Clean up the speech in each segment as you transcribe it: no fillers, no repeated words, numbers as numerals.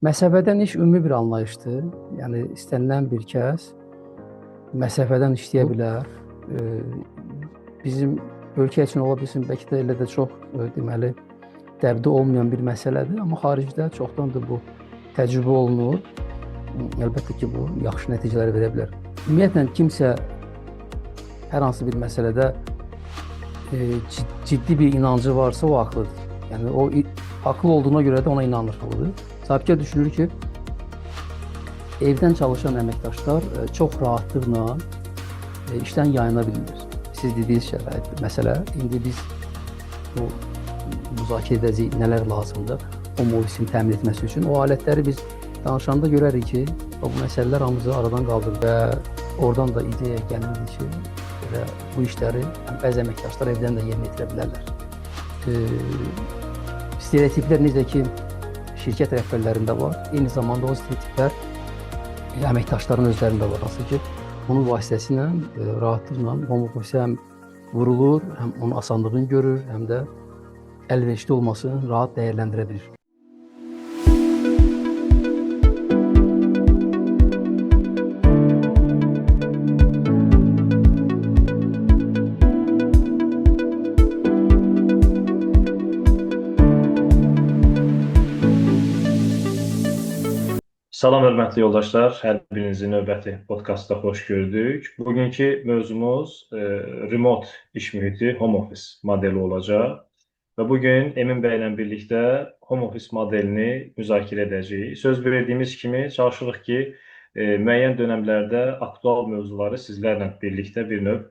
Məsafədən iş ümumi bir anlayışdır. Yəni istənilən bir kəs məsafədən işləyə bilər. Bizim ölkə üçün ola bilsin, bəlkə də elə də çox deməli dəbdə olmayan bir məsələdir, amma xaricdə çoxdandır bu təcrübə olunur. Əlbəttə ki, bu yaxşı nəticələr verə bilər. Ümumiyyətlə kimsə hər hansı bir məsələdə ciddi bir inancı varsa o haqlıdır. Yəni o haqlı olduğuna görə də ona inanır. Sahibkar düşünür ki, evdən çalışan əməkdaşlar çox rahatlıqla işdən yayına bilir. Siz dediyiniz şərait, məsələ, indi biz bu müzakirə edəcəyik nələr lazımdır home office-in təmin etməsi üçün. O alətləri biz danışanda görərik ki, bu məsələlər hamısı aradan qaldırır və oradan da ideya gəlirdi ki, elə bu işləri bəzi əməkdaşlar evdən də yerinə yetirə bilərlər. Stereotiplər necə ki, şirkət rəhbərlərində var, eyni zamanda o stereotiplər əməkdaşların özlərində var. Hansı ki, onun vasitəsilə rahatlıqla home office həm vurulur, həm onun asanlığını görür, həm də əlverişli olmasını rahat dəyərləndirə bilir. Salam hörmətli yoldaşlar, hər birinizi növbəti podkastda xoş gördük. Bugünkü mövzumuz remote iş mühiti, home office modeli olacaq. Və bu gün Emin bəy ilə birlikdə home office modelini müzakirə edəcəyik. Söz verdiyimiz kimi çalışırıq ki, müəyyən dönəmlərdə aktual mövzuları sizlərlə birlikdə bir növ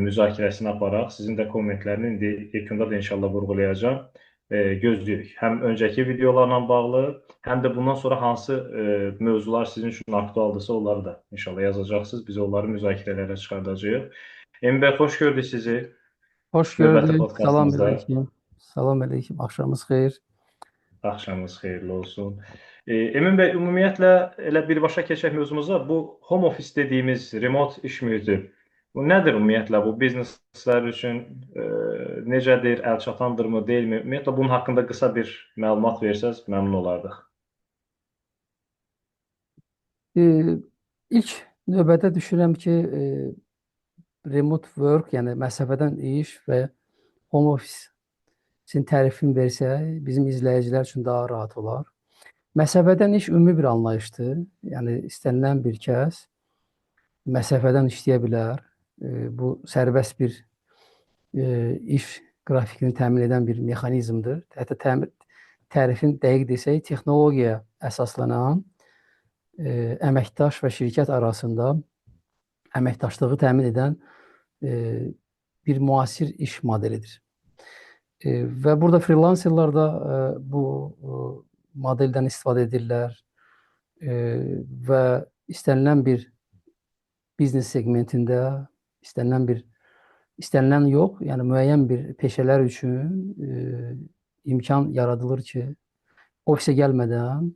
müzakirəsini aparaq. Sizin də kommentlərini indi yekunda da inşallah vurğulayacağam. Gözləyirik. Həm öncəki videolarla bağlı, həm də bundan sonra hansı mövzular sizin üçün aktualdısa, onları da inşallah yazacaqsınız. Biz onları müzakirələrə çıxardacağıq. Emin bəy, xoş gördük sizi. Xoş gördük. Salam əleykum. Salam əleykum. Axşamınız xeyir. Axşamınız xeyirli olsun. Emin bəy, ümumiyyətlə elə birbaşa keçək mövzumuza. Bu home office dediyimiz remote iş mühiti, bu nədir ümumiyyətlə? Bu bizneslər üçün necədir, əlçatandırmı, deyilmi? Ümumiyyətlə bunun haqqında qısa bir məlumat versəz məmnun olardıq. İlk növbədə düşünürəm ki, remote work, yəni məsafədən iş və home office-in tərifini versək, bizim izləyicilər üçün daha rahat olar. Məsafədən iş ümumi bir anlayışdır. Yəni istənilən bir kəs məsafədən işləyə bilər. Bu sərbəst bir iş qrafikini təmin edən bir mexanizmdir. Hətta tərifin dəqiq desək, texnologiyaya əsaslanan əməkdaş və şirkət arasında əməkdaşlığı təmin edən bir müasir iş modelidir. Və burada freelancerlar da bu modeldən istifadə edirlər və istənilən bir biznes segmentində istənilən yox, yəni müəyyən bir peşələr üçün imkan yaradılır ki, ofisə gəlmədən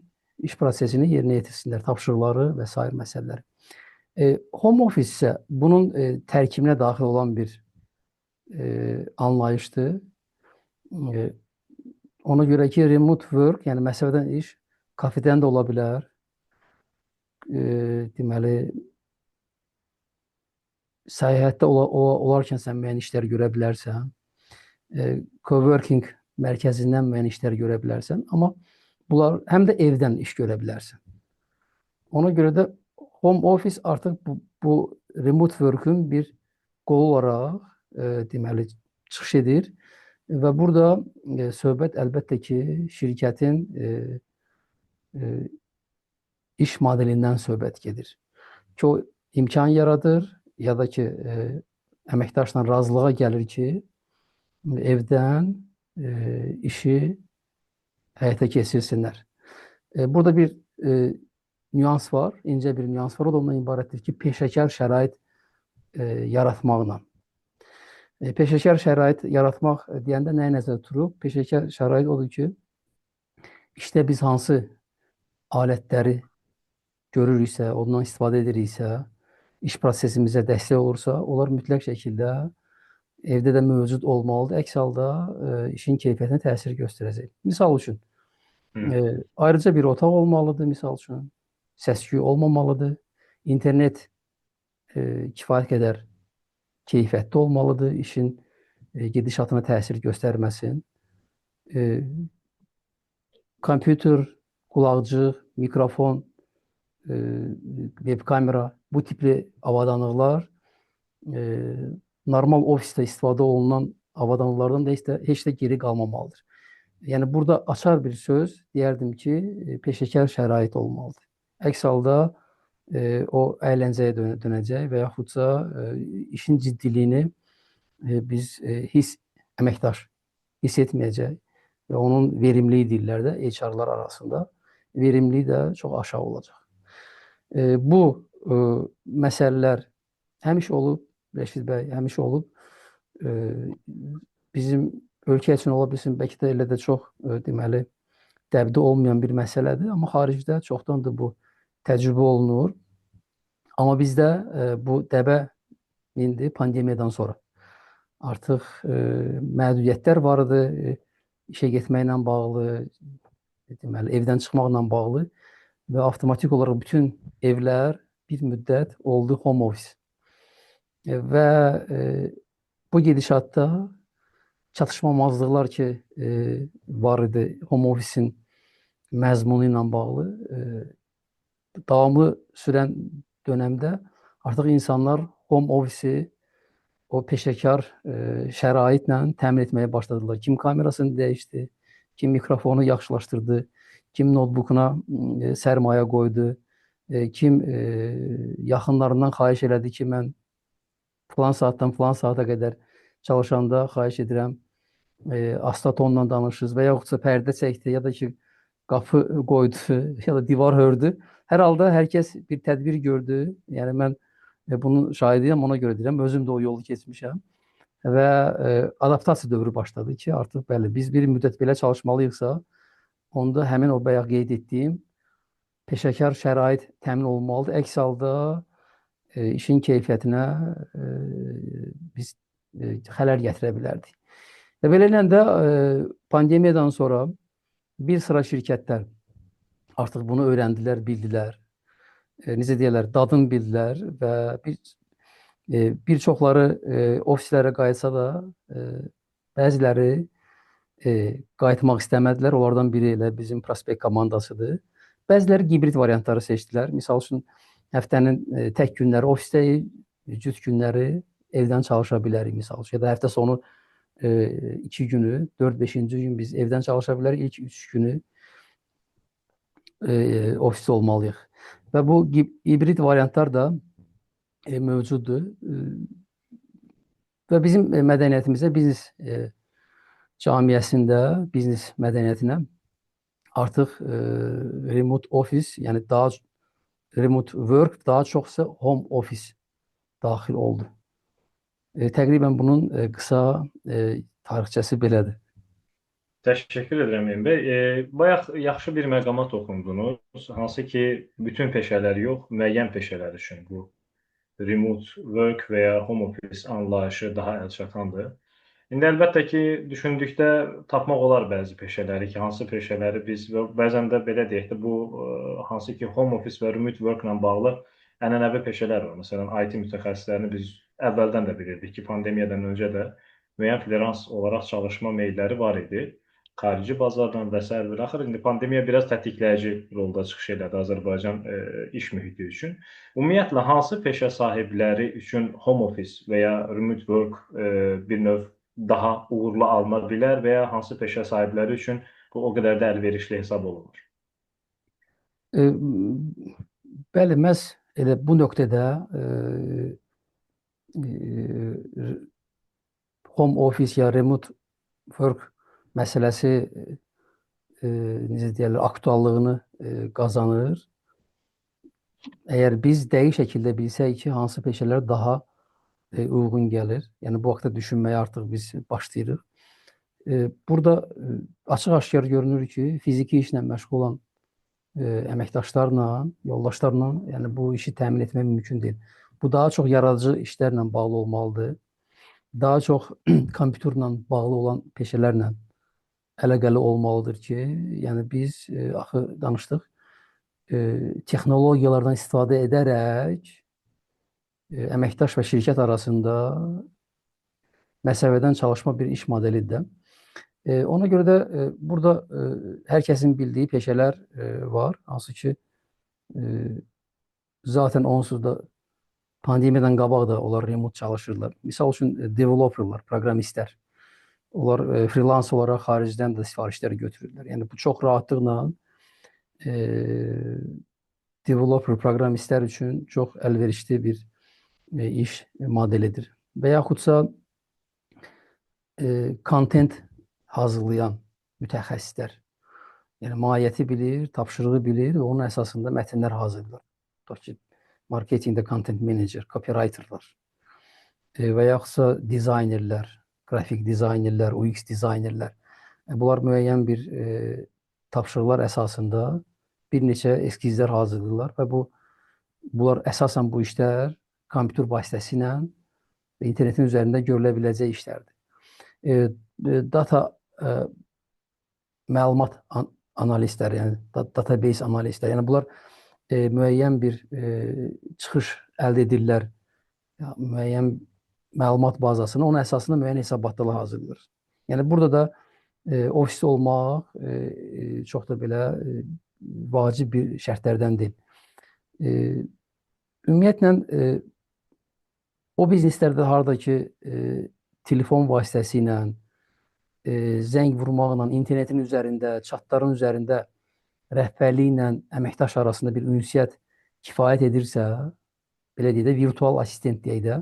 iş prosesini yerinə yetirsinlər, tapşırıqları və sair məsələləri. Home office isə bunun tərkibinə daxil olan bir anlayışdır. Ona görə ki, remote work, yəni məsafədən iş kafedən də ola bilər. Deməli, səyahətdə olarkən sən müəyyən işlər görə bilərsən. Coworking mərkəzindən müəyyən işlər görə bilərsən. Amma bunlar həm də evdən iş görə bilərsən. Ona görə də home office artıq bu remote work-ün bir qolu olaraq deməli çıxış edir. Və burada söhbət əlbəttə ki, şirkətin iş modelindən söhbət gedir. Ki, o imkan yaradır ya da ki, əməkdaşla razılığa gəlir ki, evdən işi həyata keçirsinlər. Burada bir nüans var, incə bir nüans var. O da ondan ibarətdir ki, peşəkar şərait yaratmaqla. Peşəkar şərait yaratmaq deyəndə nəyi nəzərdə tuturuq? Peşəkar şərait odur ki, işdə biz hansı alətləri görürüksə, ondan istifadə ediriksə, iş prosesimizə dəstək olursa, onlar mütləq şəkildə evdə də mövcud olmalıdır. Əks halda işin keyfiyyətinə təsir göstərəcək. Misal üçün, Hı. Ayrıca bir otaq olmalıdır, misal üçün. Səs-küy olmamalıdır. İnternet kifayət qədər keyfiyyətli olmalıdır. İşin gedişatına təsir göstərməsin. E, Kompüter, qulaqcıq, mikrofon, e, web kamera, bu tipli avadanlıqlar e, normal ofisdə istifadə olunan avadanlıqlardan da heç də geri qalmamalıdır. Yəni burada açar bir söz deyərdim ki, peşəkar şərait olmalıdır. Əks halda o əyləncəyə dönəcək və yaxudsa işin ciddiliyini biz əməkdaş hiss etməyəcək və onun verimliliyi deyirlər də HR-lar arasında verimliliyi də çox aşağı olacaq. Bu məsələlər həmişə olub, Rəşid bəy, həmişə olub. E, Bizim ölkə üçün ola bilsin, bəlkə də elə də çox deməli dəbdə olmayan bir məsələdir, amma xaricdə çoxdandır bu təcrübə olunur. Amma bizdə bu dəbə indi pandemiyadan sonra artıq məhdudiyyətlər var idi, işə getməklə bağlı, deməli evdən çıxmaqla bağlı və avtomatik olaraq bütün evlər bir müddət oldu home office. Və bu gedişatda çatışmamazlıqlar ki var idi home office-in məzmunu ilə bağlı, davamlı sürən dönəmdə artıq insanlar home office-i o peşəkar şəraitlə təmin etməyə başladılar. Kim kamerasını dəyişdi, kim mikrofonu yaxşılaşdırdı, kim notebookuna sərmayə qoydu, kim yaxınlarından xahiş elədi ki, mən filan saatdan filan saata qədər çalışanda xahiş edirəm, asta tonla danışırsınız və yaxudsa pərdə çəkdi ya da ki qapı qoydu ya da divar hördü. Hər halda hər kəs bir tədbir gördü. Yəni mən bunun şahidiyəm, ona görə deyirəm. Özüm də o yolu keçmişəm. Və adaptasiya dövrü başladı ki, artıq bəli, biz bir müddət belə çalışmalıyıqsa, onda həmin o bayaq qeyd etdiyim peşəkar şərait təmin olunmalıdır. Əks halda işin keyfiyyətinə biz xələl gətirə bilərdik. Və beləliklə də pandemiyadan sonra bir sıra şirkətlər artıq bunu öyrəndilər, bildilər. Necə deyirlər, dadın bildilər və bir çoxları ofislərə qayıtsa da, bəziləri qayıtmaq istəmədilər. Onlardan biri elə bizim Prospekt komandasıdır. Bəziləri hibrid variantları seçdilər. Misal üçün, həftənin tək günləri ofisdəyik, cüt günləri evdən çalışa bilərik misal üçün. Ya da həftə sonu 2 günü, 4-5-ci gün biz evdən çalışa bilərik, ilk 3 günü ofisdə olmalıyıq. Və bu hibrid variantlar da mövcuddur. Və bizim mədəniyyətimizdə, biznes camiəsində, biznes mədəniyyətinə artıq remote office, yəni daha remote work, daha çoxsa home office daxil oldu. Təqribən bunun qısa tarixçəsi belədir. Təşəkkür edirəm Emin bəy. Bayaq yaxşı bir məqama toxundunuz, hansı ki bütün peşələr yox, müəyyən peşələr üçün bu remote work və ya home office anlayışı daha əlçatandır. İndi əlbəttə ki, düşündükdə tapmaq olar bəzi peşələri ki, hansı peşələri biz və bəzən də belə deyək də bu hansı ki home office və remote work ilə bağlı ənənəvi peşələr var. Məsələn, IT mütəxəssislərini biz əvvəldən də bilirdik ki, pandemiyadan öncə də müəyyən freelance olaraq çalışma meylləri var idi. Xarici bazardan və sair və axır. İndi pandemiya biraz tətikləyici rolda çıxış elədi Azərbaycan iş mühiti üçün. Ümumiyyətlə hansı peşə sahibləri üçün home office və ya remote work bir növ daha uğurlu alına bilər və ya hansı peşə sahibləri üçün bu o qədər də əlverişli hesab olunur? Bəli, məhz elə bu nöqtədə home office ya remote work məsələsi necə deyirlər, aktuallığını qazanır. Əgər biz dəqiq şəkildə bilsək ki, hansı peşələr daha uyğun gəlir, yəni bu haqda düşünməyə artıq biz başlayırıq. Burada açıq-aşkar görünür ki, fiziki işlə məşğul olan əməkdaşlarla, yoldaşlarla, yəni bu işi təmin etmək mümkün deyil. Bu daha çox yaradıcı işlərlə bağlı olmalıdır. Daha çox kompüterlə bağlı olan peşələrlə əlaqəli olmalıdır ki, yəni biz axı danışdıq, texnologiyalardan istifadə edərək əməkdaş və şirkət arasında məsafədən çalışma bir iş modelidir də. Ona görə də burada hər kəsin bildiyi peşələr var, hansı ki zaten onsuz da pandemiyadan qabaq da onlar remote çalışırdılar. Misal üçün developerlar, proqramistlər. Onlar freelance olaraq xaricdən də sifarişlər götürürlər. Yəni bu çox rahatlıqla e, developer, proqramistlər üçün çox əlverişli bir iş modelidir. Və yaxudsa content hazırlayan mütəxəssislər. Yəni mahiyyəti bilir, tapşırığı bilir və onun əsasında mətnlər hazırlayır. Tutaq ki, marketinqdə content manager, copywriterlar və yaxudsa dizaynerlər, qrafik dizaynerlər, UX dizaynerlər. Bunlar müəyyən bir tapşırıqlar əsasında bir neçə eskizlər hazırlayırlar və bunlar əsasən bu işlər kompüter vasitəsilə internetin üzərində görülə biləcək işlərdir. Data məlumat analistləri, yəni database analistləri, yəni bunlar müəyyən bir çıxış əldə edirlər, ya, müəyyən məlumat bazasını, onun əsasında müəyyən hesabatlar hazırlayır. Yəni burada da ofisdə olmaq çox da belə vacib bir şərtlərdən deyil. Ümumiyyətlə o bizneslərdə harda ki telefon vasitəsilə, zəng vurmaqla, internetin üzərində, çatların üzərində rəhbərliklə əməkdaş arasında bir ünsiyyət kifayət edirsə, belə deyək də, virtual assistent deyək də,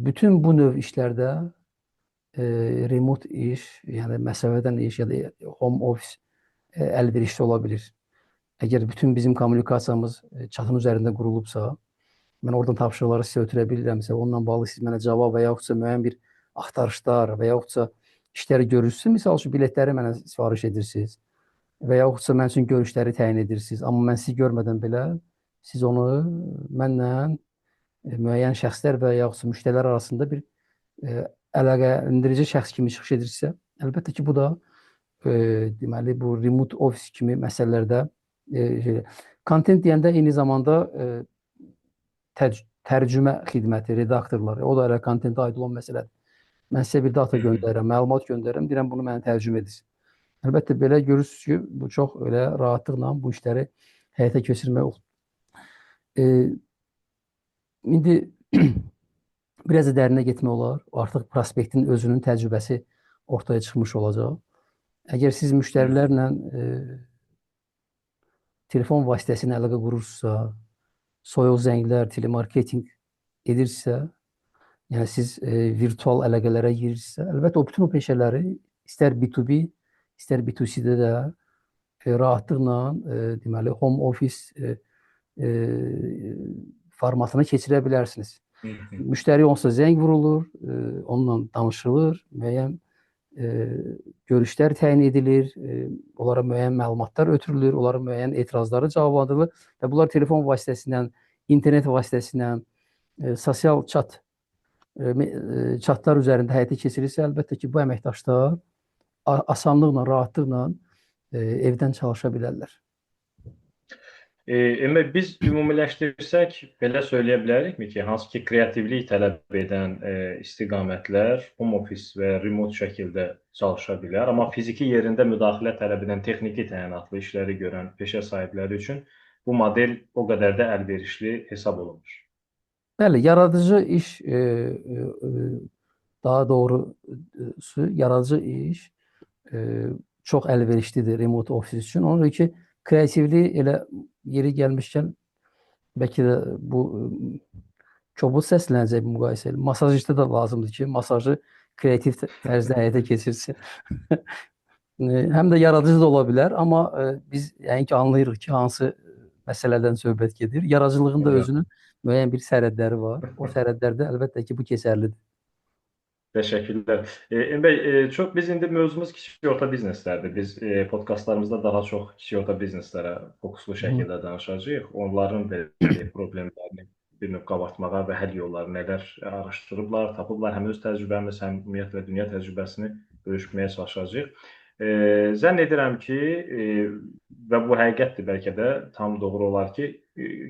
bütün bu növ işlərdə remote iş, yəni məsafədən iş ya da home office əlverişli ola bilir. Əgər bütün bizim kommunikasiyamız çatın üzərində qurulubsa, mən oradan tapşırıqları sizə ötürə bilirəmsə, onunla bağlı siz mənə cavab və yaxudsa müəyyən bir axtarışlar və yaxudsa işləri görürsünüz. Misal üçün biletləri mənə sifariş edirsiniz və yaxudsa mən üçün görüşləri təyin edirsiniz. Amma mən sizi görmədən belə siz onu mənlə müəyyən şəxslər və yaxudsa müştərilər arasında bir əlaqələndirici şəxs kimi çıxış edirsə, əlbəttə ki, bu da deməli bu remote office kimi məsələlərdə content deyəndə eyni zamanda tərcümə xidməti, redaktorlar, o da elə kontentə aid olan məsələdir. Mən sizə bir data göndərirəm, məlumat göndərirəm, deyirəm bunu mənə tərcümə edin. Əlbəttə belə görürsünüz ki, bu çox elə rahatlıqla bu işləri həyata keçirmək olur. İndi biraz da dərinə getmək olar. Artıq prospektin özünün təcrübəsi ortaya çıxmış olacaq. Əgər siz müştərilərlə telefon vasitəsilə əlaqə qurursunuzsa, soyuq zənglər, telemarketinq edirsə, yəni siz virtual əlaqələrə girirsinizsə, əlbəttə o bütün o peşələri istər B2B, istər B2C-də də rahatlıqla deməli home office formatına keçirə bilərsiniz. Müştəri olsa zəng vurulur, onunla danışılır, müəyyən görüşlər təyin edilir, onlara müəyyən məlumatlar ötürülür, onların müəyyən etirazları cavablandırılır və bunlar telefon vasitəsilə, internet vasitəsilə, sosial çatlar üzərində həyata keçirilirsə, əlbəttə ki, bu əməkdaşlar asanlıqla, rahatlıqla evdən çalışa bilərlər. Əmə biz ümumiləşdirsək belə söyləyə bilərikmi ki, hansı ki kreativlik tələb edən istiqamətlər home office və remote şəkildə çalışa bilər, amma fiziki yerində müdaxilə tələb edən texniki təyinatlı işləri görən peşə sahibləri üçün bu model o qədər də əlverişli hesab olunmur. Bəli, yaradıcı iş daha doğrusu yaradıcı iş çox əlverişlidir remote office üçün. Ona görə ki, kreativliyi elə yeri gəlmişkən bəlkə də bu kobud səslənəcək bu müqayisə. Masajistə də lazımdır ki, masajı kreativ tərzdə həyata keçirsin. Həm də yaradıcı da ola bilər, amma biz yəqin ki anlayırıq ki, hansı məsələdən söhbət gedir. Yaradıcılığın da özünün müəyyən bir sərhədləri var. O sərhədlərdə əlbəttə ki, bu keçərlidir. Təşəkkürlər. Emin bəy, çox biz indi mövzumuz kiçik orta bizneslərdir. Biz podkastlarımızda daha çox kiçik orta bizneslərə fokuslu şəkildə danışacağıq. Onların belə problemlərini bir növ qabartmağa və həll yolları nələr araşdırıblar, tapıblar, həm öz təcrübəmiz, həm ümumiyyətlə dünya təcrübəsini bölüşməyə çalışacağıq. Zənn edirəm ki, və bu həqiqətdir bəlkə də tam doğru olar ki,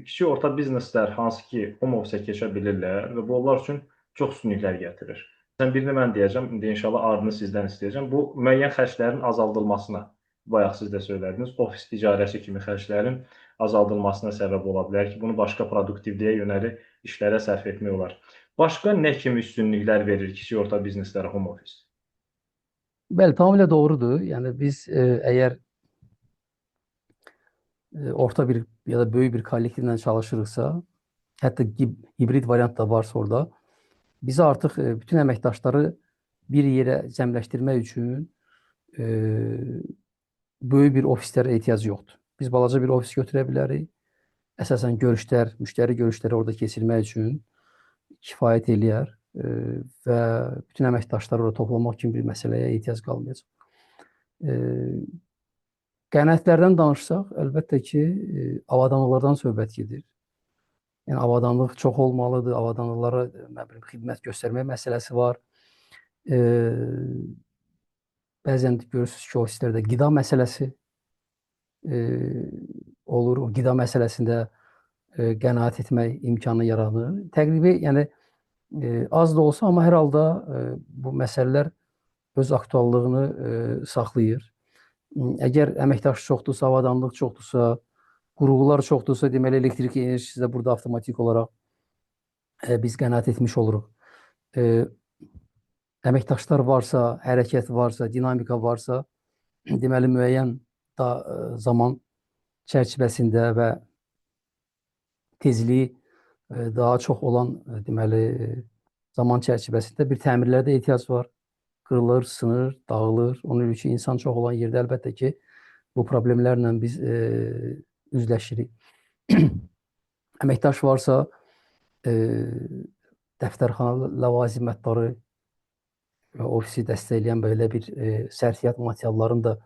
kiçik orta bizneslər hansı ki home office-ə keçə bilirlər və bu onlar üçün çox üstünlüklər gətirir. Məsələn, birini mən deyəcəm, indi inşallah ardını sizdən istəyəcəm. Bu müəyyən xərclərin azaldılmasına, bayaq siz də söylədiniz, ofis icarəsi kimi xərclərin azaldılmasına səbəb ola bilər ki, bunu başqa produktivliyə yönəlik işlərə sərf etmək olar. Başqa nə kimi üstünlüklər verir kiçik orta bizneslərə home office? Bəli, tamamilə doğrudur. Yəni biz əgər orta bir ya da böyük bir kollektivlə çalışırıqsa, hətta hibrid variant da varsa orada, bizə artıq bütün əməkdaşları bir yerə cəmləşdirmək üçün böyük bir ofislərə ehtiyac yoxdur. Biz balaca bir ofis götürə bilərik. Əsasən görüşlər, müştəri görüşləri orada keçirmək üçün kifayət eləyər və bütün əməkdaşları orada toplamaq kimi bir məsələyə ehtiyac qalmayacaq. Qənaətlərdən danışsaq, əlbəttə ki, avadanlıqlardan söhbət gedir. Yəni avadanlıq çox olmalıdır, avadanlıqlara nə bilim xidmət göstərmək məsələsi var. Bəzən görürsünüz ki, ofislərdə qida məsələsi olur. O qida məsələsində qənaət etmək imkanı yaranır. Təqribi, yəni az da olsa, amma hər halda bu məsələlər öz aktuallığını saxlayır. Əgər əməkdaş çoxdursa, avadanlıq çoxdursa, qurğular çoxdursa, deməli elektrik enerjisi də burada avtomatik olaraq biz qənaət etmiş oluruq. Əməkdaşlar varsa, hərəkət varsa, dinamika varsa, deməli müəyyən da zaman çərçivəsində və tezliyi daha çox olan deməli zaman çərçivəsində bir təmirlərə də ehtiyac var. Qırılır, sınır, dağılır. Ona görə ki, insan çox olan yerdə əlbəttə ki, bu problemlərlə biz üzləşirik. Əməkdaş varsa, dəftərxana ləvazimatları və ofisi dəstəkləyən belə bir sərfiyyat materiallarının da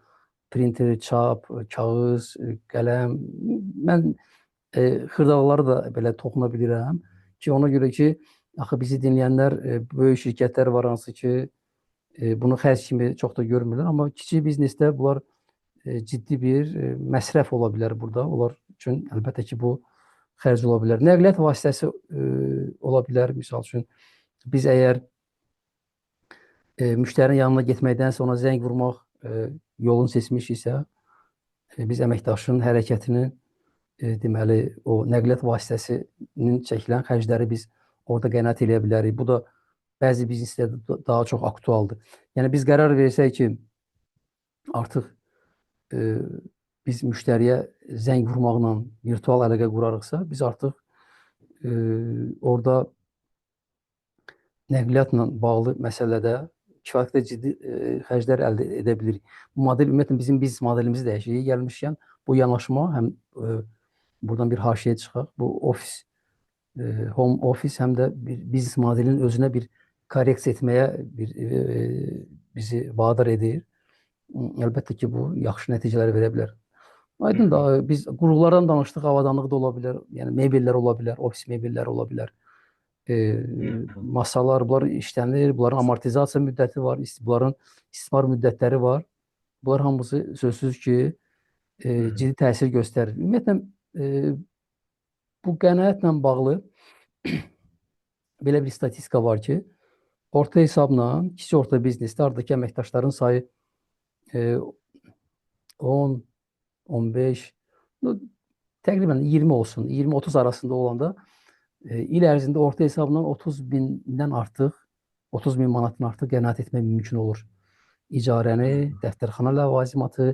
printer, çap, kağız, qələm, mən xırdaları da belə toxuna bilirəm ki, ona görə ki, axı bizi dinləyənlər böyük şirkətlər var hansı ki, bunu xərc kimi çox da görmürlər, amma kiçik biznesdə bunlar ciddi bir məsrəf ola bilər burada. Onlar üçün əlbəttə ki, bu xərc ola bilər. Nəqliyyat vasitəsi ola bilər. Misal üçün biz əgər müştərinin yanına getməkdənsə ona zəng vurmaq yolunu seçmişiksə, biz əməkdaşın hərəkətini deməli o nəqliyyat vasitəsinin çəkilən xərcləri biz orada qənaət eləyə bilərik. Bu da bəzi bizneslərdə daha çox aktualdır. Yəni biz qərar versək ki, artıq biz müştəriyə zəng vurmaqla virtual əlaqə qurarıqsa, biz artıq orada nəqliyyatla bağlı məsələdə kifayət qədər ciddi xərclər əldə edə bilirik. Bu model ümumiyyətlə bizim biznes modelimizi dəyişir. Gəlmişkən bu yanaşma həm buradan bir haşiyə çıxaq. Bu ofis, home office həm də bir biznes modelinin özünə bir korreksiya etməyə bir bizi vadar edir. Əlbəttə ki, bu yaxşı nəticələr verə bilər. Aydın da biz qurğulardan danışdıq, avadanlıq da ola bilər, yəni mebellər ola bilər, ofis mebelləri ola bilər. Masalar, bunlar işlənir, bunların amortizasiya müddəti var, bunların istismar müddətləri var. Bunlar hamısı sözsüz ki, ciddi təsir göstərir. Ümumiyyətlə bu qənaətlə bağlı belə bir statistika var ki, orta hesabla kiçik orta biznesdə oradakı əməkdaşların sayı 10, 15, nu, təqribən 20 olsun, 20-30 arasında olanda il ərzində orta hesabla 30 bindən artıq, 30 min manatdan artıq qənaət etmək mümkün olur. İcarəni, dəftərxana ləvazimatı,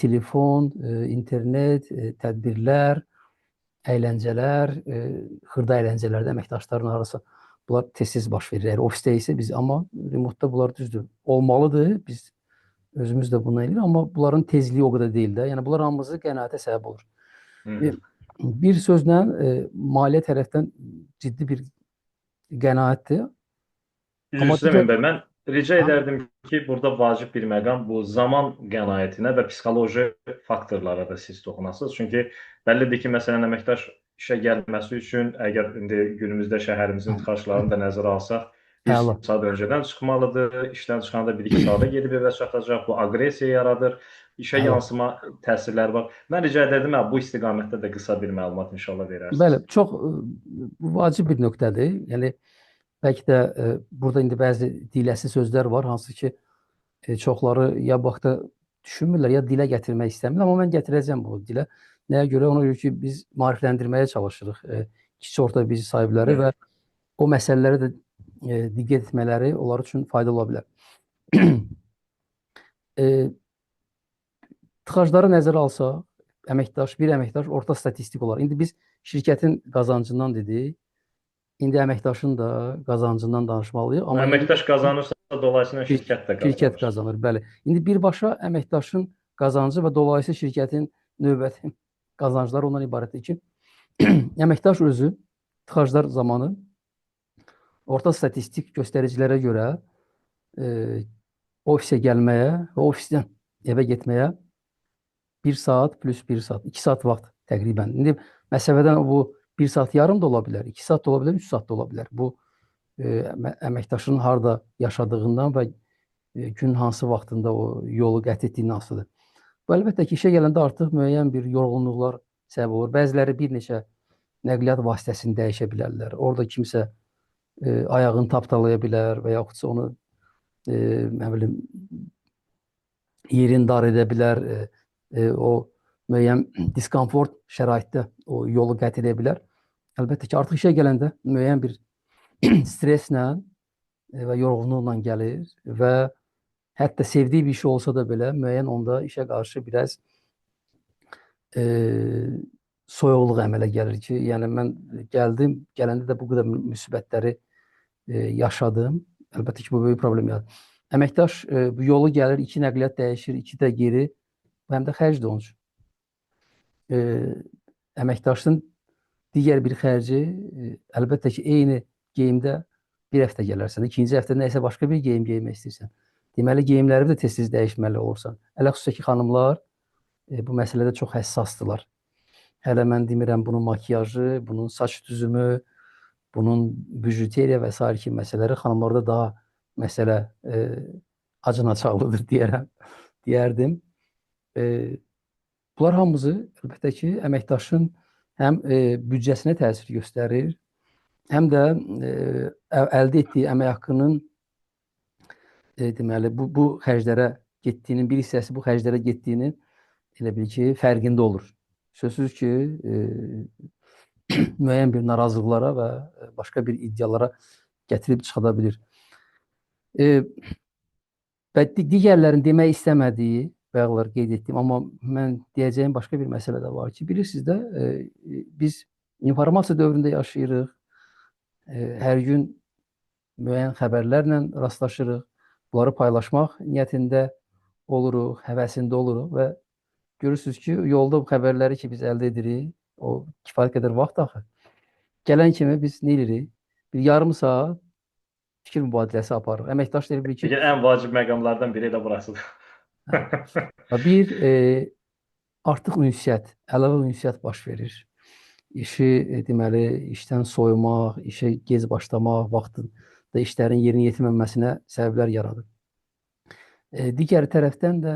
telefon, internet, tədbirlər, əyləncələr, xırda əyləncələrdə əməkdaşların arası bunlar tez-tez baş verir. Əgər ofisdə isə biz, amma remotda bunlar düzdür, olmalıdır. Biz özümüz də bunu eləyirik, amma bunların tezliyi o qədər deyil də. Yəni bunlar hamısı qənaətə səbəb olur. Bir sözlə maliyyə tərəfdən ciddi bir qənaətdir. Üzr istəyirəm bəy, mən rica edərdim ki, burada vacib bir məqam bu zaman qənaətinə və psixoloji faktorlara da siz toxunasınız. Çünki bəllidir ki, məsələn, əməkdaş işə gəlməsi üçün əgər indi günümüzdə şəhərimizin tıxaclarını da nəzərə alsaq, Bir Əla. saat öncədən çıxmalıdır, işdən çıxanda 1-2 saata gedib evə çatacaq. Bu aqressiya yaradır, işə Əla. yansıma təsirləri var. Mən rica edərdim, bu istiqamətdə də qısa bir məlumat inşallah verərsiniz. Bəli, çox vacib bir nöqtədir. Yəni bəlkə də burada indi bəzi diləsi sözlər var, hansı ki çoxları ya bu haqda düşünmürlər, ya dilə gətirmək istəmirlər, amma mən gətirəcəm bu dilə. Nəyə görə? Ona görə ki, biz maarifləndirməyə çalışırıq kiçik orta biznes sahibləri və o məsələlərə də diqqət etmələri onlar üçün faydalı ola bilər. Tıxacları nəzərə alsaq, bir əməkdaş orta statistik olaraq. İndi biz şirkətin qazancından dedik, indi əməkdaşın da qazancından danışmalıyıq. Amma əməkdaş qazanırsa, dolayısıyla şirkət də qazanır. Şirkət qazanır, bəli. İndi birbaşa əməkdaşın qazancı və dolayısıyla şirkətin növbəti qazancları ondan ibarətdir ki, əməkdaş özü tıxaclar zamanı orta statistik göstəricilərə görə ofisə gəlməyə və ofisdən evə getməyə 1 saat plus 1 saat, 2 saat vaxt təqribən. İndi məsafədən bu 1 saat yarım da ola bilər, 2 saat da ola bilər, 3 saat da ola bilər. Bu əməkdaşın harda yaşadığından və gün hansı vaxtında o yolu qət etdiyindən asılıdır. Bu əlbəttə ki, işə gələndə artıq müəyyən bir yorğunluqlar səbəb olur. Bəziləri bir neçə nəqliyyat vasitəsini dəyişə bilərlər. Orada kimsə ayağını tapdalaya bilər və yaxudsa onu nə bilim yerini dar edə bilər. O müəyyən diskomfort şəraitdə o yolu qət edə bilər. Əlbəttə ki, artıq işə gələndə müəyyən bir stresslə və yorğunluqla gəlir və hətta sevdiyi bir iş olsa da belə müəyyən onda işə qarşı biraz soyuqluq əmələ gəlir ki, yəni mən gəldim, gələndə də bu qədər müsibətləri yaşadım. Əlbəttə ki, bu böyük problem yaradır. Əməkdaş bu yolu gəlir, 2 nəqliyyat dəyişir, 2 də geri, bu həm də xərcdir onun üçün. Əməkdaşın digər bir xərci, əlbəttə ki, eyni geyimdə bir həftə gələrsən, ikinci həftə nəyisə başqa bir geyim geymək istəyirsən. Deməli, geyimləri də tez-tez dəyişməli olursan. Hələ xüsusilə ki, xanımlar bu məsələdə çox həssasdırlar. Hələ mən demirəm bunun makiyajı, bunun saç düzümü, bunun bijuteriya və sair kimi məsələləri xanımlarda daha məsələ acınacaqlıdır deyərdim. Bunlar hamısı əlbəttə ki, əməkdaşın həm büdcəsinə təsir göstərir, həm də əldə etdiyi əmək haqqının deməli bu xərclərə getdiyinin, bir hissəsi bu xərclərə getdiyinin elə bil ki, fərqində olur. Sözsüz ki, müəyyən bir narazılıqlara və başqa bir iddialara gətirib çıxarda bilir. Və digərlərin demək istəmədiyi, bayaqlar qeyd etdiyim, amma mən deyəcəyim başqa bir məsələ də var ki, bilirsiniz də, biz informasiya dövründə yaşayırıq, hər gün müəyyən xəbərlərlə rastlaşırıq, bunları paylaşmaq niyyətində oluruq, həvəsində oluruq və görürsünüz ki, yolda bu xəbərləri ki, biz əldə edirik, o kifayət qədər vaxt axı. Gələn kimi biz nə edirik? Bir yarım saat fikir mübadiləsi aparırıq. Əməkdaş deyir ki, ən vacib məqamlardan biri də burasıdır. Bir artıq ünsiyyət, əlavə ünsiyyət baş verir. İşi deməli, işdən soyumaq, işə gec başlamaq, vaxtında işlərin yerinə yetirməməsinə səbəblər yaradır. Digər tərəfdən də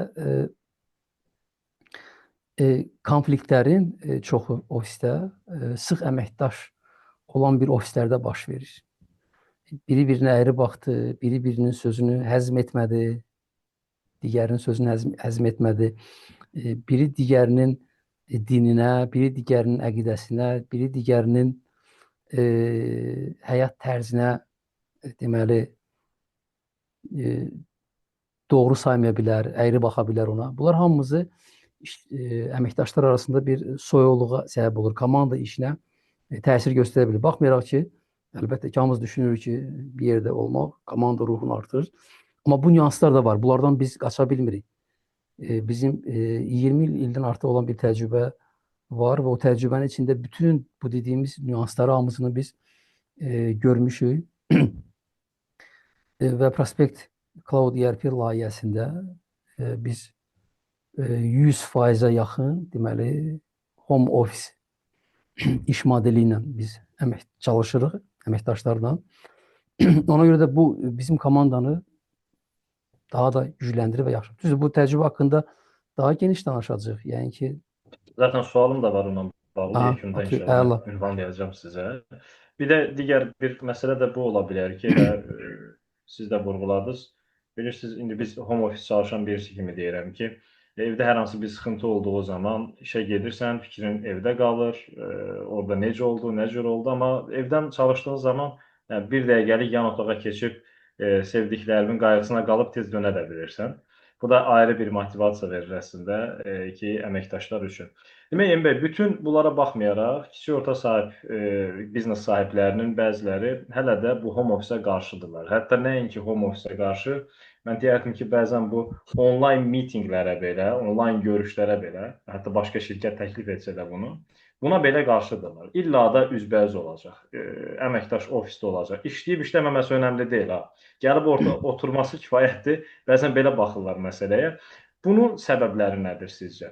konfliktlərin çoxu ofisdə sıx əməkdaş olan bir ofislərdə baş verir. Biri birinə əyri baxdı, biri birinin sözünü həzm etmədi, digərinin sözünü həzm etmədi. Biri digərinin dininə, biri digərinin əqidəsinə, biri digərinin həyat tərzinə deməli doğru saymaya bilər, əyri baxa bilər ona. Bunlar hamımızı əməkdaşlar arasında bir soyuqluğa səbəb olur. Komanda işinə təsir göstərə bilir. Baxmayaraq ki, əlbəttə ki, hamımız düşünürük ki, bir yerdə olmaq komanda ruhunu artırır. Amma bu nüanslar da var. Bunlardan biz qaça bilmirik. Bizim 20 ildən artıq olan bir təcrübə var və o təcrübənin içində bütün bu dediyimiz nüansları hamısını biz görmüşük. Və Prospekt Cloud ERP layihəsində biz 100%-ə yaxın, deməli, home office iş modeli ilə biz əmək çalışırıq əməkdaşlarla. Ona görə də bu bizim komandanı daha da gücləndirir və yaxşı. Düzdür, bu təcrübə haqqında daha geniş danışacağıq. Yəni ki, Zaten sualım da var onunla bağlı. aha, Yekunda okey, inşallah əla. ünvanlayacağım sizə. Bir də digər bir məsələ də bu ola bilər ki, elə siz də vurğuladınız. Bilirsiniz, indi biz home office çalışan birisi kimi deyirəm ki, evdə hər hansı bir sıxıntı olduğu zaman işə gedirsən, fikrin evdə qalır, orada necə oldu, nə cür oldu, amma evdən çalışdığın zaman yəni bir dəqiqəlik yan otağa keçib sevdiklərinin qayğısına qalıb tez dönə də bilirsən. Bu da ayrı bir motivasiya verir əslində ki, əməkdaşlar üçün. Demək, Emin bəy, bütün bunlara baxmayaraq, kiçik orta sahib, biznes sahiblərinin bəziləri hələ də bu home office-ə qarşıdırlar. Hətta nəinki home office-ə qarşı, mən deyərdim ki, bəzən bu onlayn mitinqlərə belə, onlayn görüşlərə belə, hətta başqa şirkət təklif etsə də bunu, buna belə qarşıdırlar. İlla da üzbəüz olacaq, əməkdaş ofisdə olacaq. İşləyib işləməməsi önəmli deyil ha. Gəlib orta oturması kifayətdir. Bəzən belə baxırlar məsələyə. Bunun səbəbləri nədir sizcə?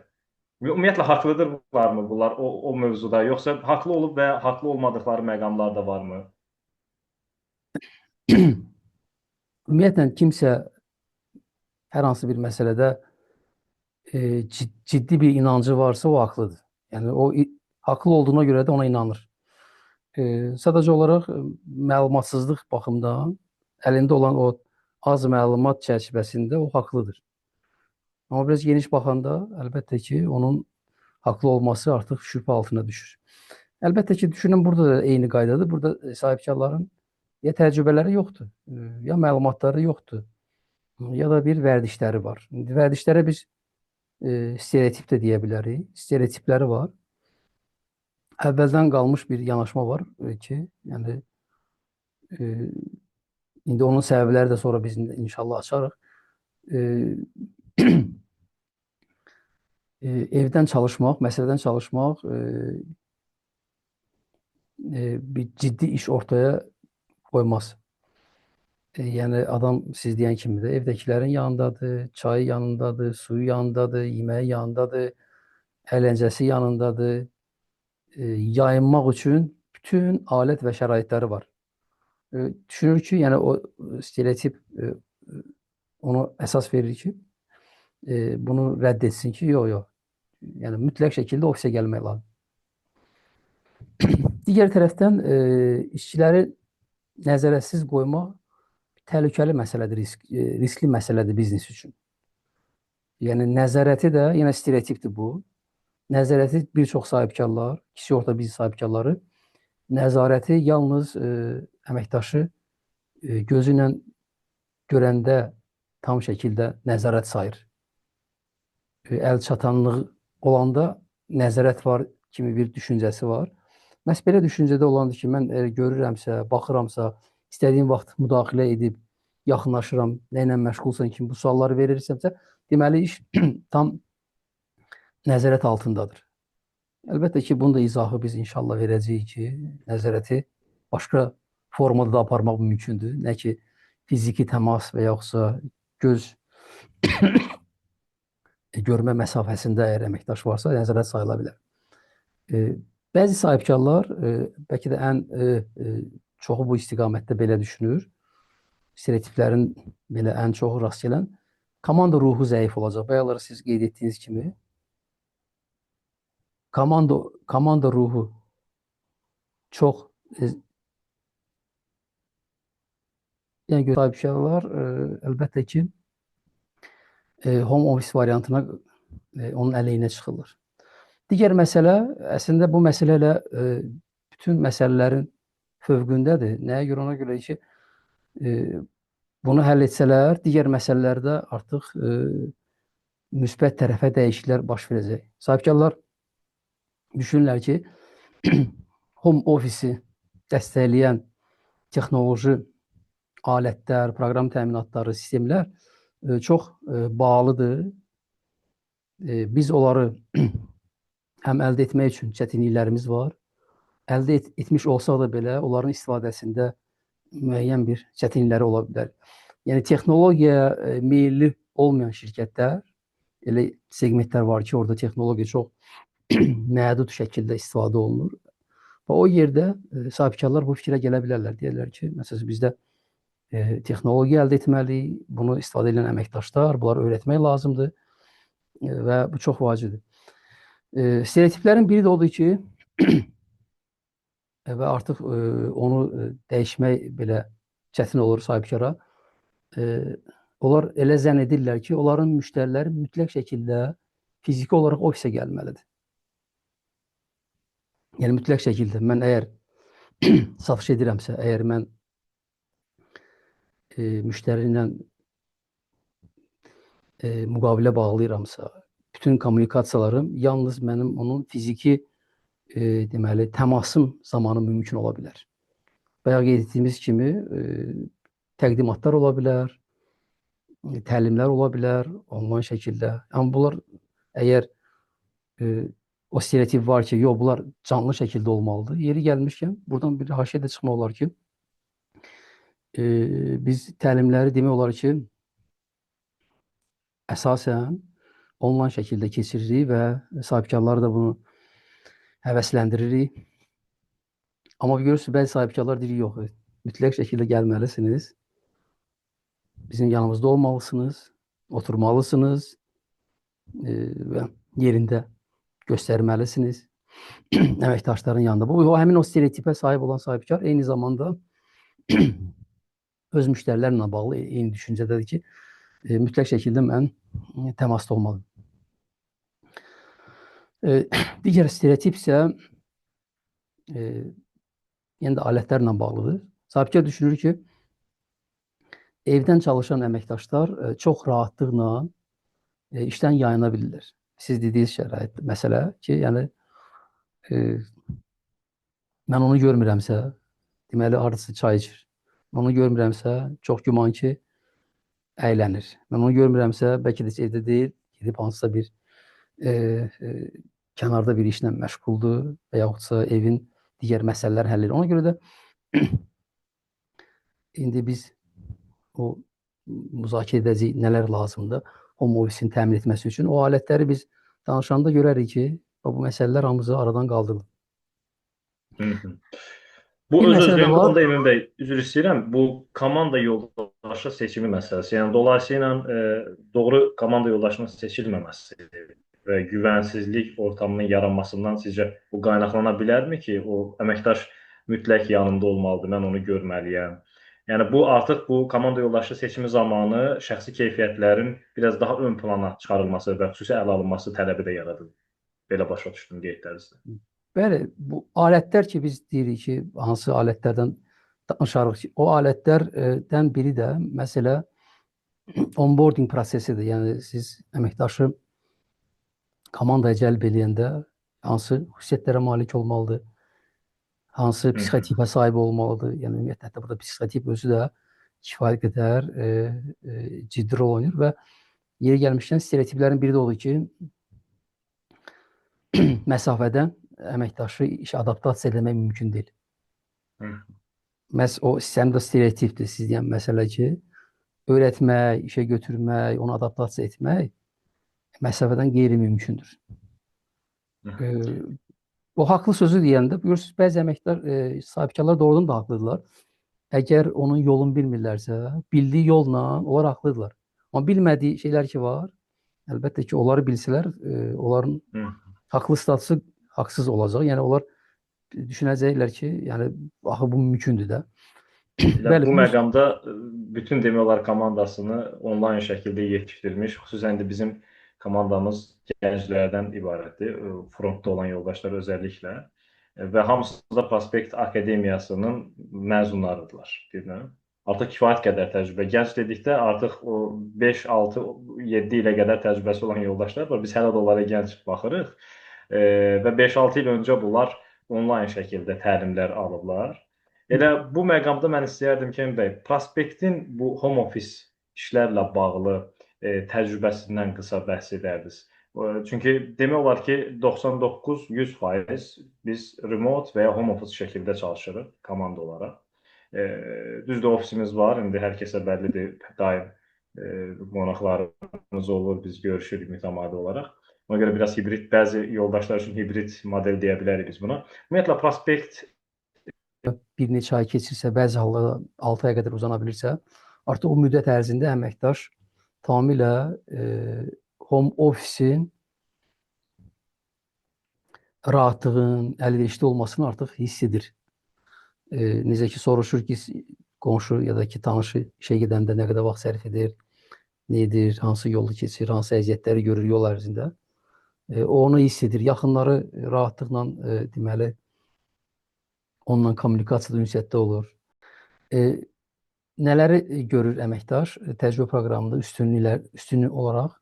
Ümumiyyətlə haqlıdırlarmı bunlar o mövzuda, yoxsa haqlı olub və haqlı olmadıqları məqamlar da varmı? Ümumiyyətlə kimsə hər hansı bir məsələdə ciddi bir inancı varsa o haqlıdır. Yəni o haqlı olduğuna görə də ona inanır. Sadəcə olaraq məlumatsızlıq baxımından əlində olan o az məlumat çərçivəsində o haqlıdır. Amma biraz geniş baxanda əlbəttə ki, onun haqlı olması artıq şübhə altına düşür. Əlbəttə ki, düşünün burada da eyni qaydadır. Burada sahibkarların ya təcrübələri yoxdur, ya məlumatları yoxdur, ya da bir vərdişləri var. İndi vərdişlərə biz stereotip də deyə bilərik. Stereotipləri var. Əvvəldən qalmış bir yanaşma var ki, yəni indi onun səbəbləri də sonra biz inşallah açarıq. E, evdən çalışmaq, məsələdən çalışmaq bir ciddi iş ortaya qoymaz. Yəni adam siz deyən kimi də evdəkilərin yanındadır, çayı yanındadır, suyu yanındadır, yeməyi yanındadır, əyləncəsi yanındadır. Yayınmaq üçün bütün alət və şəraitləri var. Düşünür ki, yəni o stereotip onu əsas verir ki, bunu rədd etsin ki, yox, yox. Yəni mütləq şəkildə ofisə gəlmək lazım. Digər tərəfdən işçiləri nəzarətsiz qoymaq təhlükəli məsələdir, riskli məsələdir biznes üçün. Yəni nəzarəti də yenə stereotipdir bu. Nəzarəti bir çox sahibkarlar, kiçik orta biznes sahibkarları nəzarəti yalnız əməkdaşı gözü ilə görəndə tam şəkildə nəzarət sayır. Əl çatanlıq olanda nəzarət var kimi bir düşüncəsi var. Məhz belə düşüncədə olandır ki, mən əgər görürəmsə, baxıramsa, istədiyim vaxt müdaxilə edib yaxınlaşıram, nə ilə məşğulsan kimi bu sualları verirsəmsə, deməli iş tam nəzarət altındadır. Əlbəttə ki, bunun da izahı biz inşallah verəcəyik ki, nəzarəti başqa formada da aparmaq mümkündür. Nə ki fiziki təmas və yoxsa göz görmə məsafəsində əgər əməkdaş varsa, nəzarət sayıla bilər. Bəzi sahibkarlar, bəlkə də ən çoxu bu istiqamətdə belə düşünür. Stereotiplərin belə ən çoxu rast gələn komanda ruhu zəif olacaq. Bayaqlar siz qeyd etdiyiniz kimi komanda ruhu çox yəni sahibkarlar əlbəttə ki home office variantına onun əleyhinə çıxırlar. Digər məsələ, əslində bu məsələ elə bütün məsələlərin fövqündədir. Nəyə görə? Ona görə ki, bunu həll etsələr, digər məsələlərdə artıq müsbət tərəfə dəyişikliklər baş verəcək. Sahibkarlar düşünürlər ki, home office-i dəstəkləyən texnoloji alətlər, proqram təminatları, sistemlər çox bahalıdır. Biz onları həm əldə etmək üçün çətinliklərimiz var. Əldə etmiş olsaq da belə onların istifadəsində müəyyən bir çətinlikləri ola bilər. Yəni texnologiyaya meyilli olmayan şirkətlər, elə segmentlər var ki, orada texnologiya çox məhdud şəkildə istifadə olunur. Və o yerdə sahibkarlar bu fikrə gələ bilərlər. Deyirlər ki, məsələn bizdə Texnologiya əldə etməliyik, bunu istifadə edən əməkdaşlar, bunları öyrətmək lazımdır və bu çox vacibdir. Stereotiplərin biri də odur ki, və artıq onu dəyişmək belə çətin olur sahibkara. Onlar elə zənn edirlər ki, onların müştəriləri mütləq şəkildə fiziki olaraq ofisə gəlməlidir. Yəni mütləq şəkildə mən əgər satış edirəmsə, əgər mən müştəri ilə müqavilə bağlayıramsa, bütün kommunikasiyalarım yalnız mənim onun fiziki deməli təmasım zamanı mümkün ola bilər. Bayaq qeyd etdiyimiz kimi təqdimatlar ola bilər, təlimlər ola bilər onlayn şəkildə. Amma bunlar əgər o stereotip var ki, yox bunlar canlı şəkildə olmalıdır. Yeri gəlmişkən buradan bir haşiyə də çıxmaq olar ki, biz təlimləri demək olar ki, əsasən onlayn şəkildə keçiririk və sahibkarları da bunu həvəsləndiririk. Amma görürsünüz, bəzi sahibkarlar deyir, yox, mütləq şəkildə gəlməlisiniz. Bizim yanımızda olmalısınız, oturmalısınız və yerində göstərməlisiniz əməkdaşların yanında. Bu, o, həmin o stereotipə sahib olan sahibkar eyni zamanda öz müştərilərlə bağlı eyni düşüncədədir ki, mütləq şəkildə mən təmasda olmalıyım. Digər stereotip isə yenə də alətlərlə bağlıdır. Sahibkar düşünür ki, evdən çalışan əməkdaşlar çox rahatlıqla işdən yayına bilirlər. Siz dediyiniz şərait məsələ ki, yəni mən onu görmürəmsə, deməli hardasa çay içir. Mən onu görmürəmsə, çox güman ki, əylənir. Mən onu görmürəmsə, bəlkə də heç evdə deyil, gedib hansısa bir kənarda bir işlə məşğuldur və yaxudsa evin digər məsələlər həll edir. Ona görə də indi biz o müzakirə edəcəyik nələr lazımdır home office-in təmin etməsi üçün. O alətləri biz danışanda görərik ki, bu məsələlər hamısı aradan qaldırılır. Hı. Bu Bir öz məsələ də özlüyündə var. onda Emin bəy, üzr istəyirəm, bu komanda yoldaşı seçimi məsələsi. Yəni dolayısıyla doğru komanda yoldaşının seçilməməsi və güvənsizlik ortamının yaranmasından sizcə bu qaynaqlana bilərmi ki, o əməkdaş mütləq yanımda olmalıdır, mən onu görməliyəm. Yəni bu artıq bu komanda yoldaşı seçimi zamanı şəxsi keyfiyyətlərin biraz daha ön plana çıxarılması və xüsusi ələ alınması tələbi də yaradır. Belə başa düşdüm qeydlərinizdə. Bəli, bu alətlər ki, biz deyirik ki, hansı alətlərdən danışarıq ki, o alətlərdən biri də məsələ onboarding prosesidir. Yəni siz əməkdaşı komandaya cəlb eləyəndə hansı xüsusiyyətlərə malik olmalıdır, hansı psixotipə sahib olmalıdır. Yəni ümumiyyətlə hətta burada psixotip özü də kifayət qədər ciddi rol oynayır və yeri gəlmişkən stereotiplərin biri də odur ki, məsafədən əməkdaşı işə adaptasiya etmək mümkün deyil. Məhz o sistem də stereotipdir. Siz deyən məsələ ki, öyrətmək, işə götürmək, onu adaptasiya etmək məsafədən qeyri-mümkündür. O haqlı sözü deyəndə görürsünüz, bəzi əməkdar sahibkarlar doğrudan da haqlıdırlar. Əgər onun yolunu bilmirlərsə, bildiyi yolla onlar haqlıdırlar. Amma bilmədiyi şeylər ki var, əlbəttə ki, onları bilsələr, onların haqlı statusu haqsız olacaq. Yəni onlar düşünəcəklər ki, yəni axı bu mümkündür də. Elə Bəli, bu bu məqamda bütün demək olar komandasını onlayn şəkildə yetişdirmiş, xüsusən də bizim komandamız gənclərdən ibarətdir, frontda olan yoldaşlar özəlliklə və hamısı da Prospekt Akademiyasının məzunlarıdırlar, deyilmi? Artıq kifayət qədər təcrübə. Gənc dedikdə artıq o 5, 6, 7 ilə qədər təcrübəsi olan yoldaşlar var. Biz hələ də onlara gənc baxırıq. Və 5-6 il öncə bunlar onlayn şəkildə təlimlər alıblar. Elə bu məqamda mən istəyərdim ki, Emin bəy, Prospektin bu home office işlərlə bağlı təcrübəsindən qısa bəhs edərdiniz. Çünki demək olar ki, 99-100% biz remote və ya home office şəkildə çalışırıq komanda olaraq. Düzdür, ofisimiz var, indi hər kəsə bəllidir, daim qonaqlarımız olur, biz görüşürük mütəmadi olaraq. Ona görə biraz hibrid, bəzi yoldaşlar üçün hibrid model deyə bilərik biz buna. Ümumiyyətlə, Prospekt Bir neçə ay keçirsə, bəzi hallarda 6 aya qədər uzana bilirsə, artıq o müddət ərzində əməkdaş tamamilə home office-in rahatlığın, əlverişli olmasını artıq hiss edir. Necə ki, soruşur ki, qonşu ya da ki, tanışı işə gedəndə nə qədər vaxt sərf edir, nə edir, hansı yolu keçir, hansı əziyyətləri görür yol ərzində. O onu hiss edir. Yaxınları rahatlıqla deməli, onunla kommunikasiyada, ünsiyyətdə olur. Nələri görür əməkdaş təcrübə proqramında üstünlük olaraq?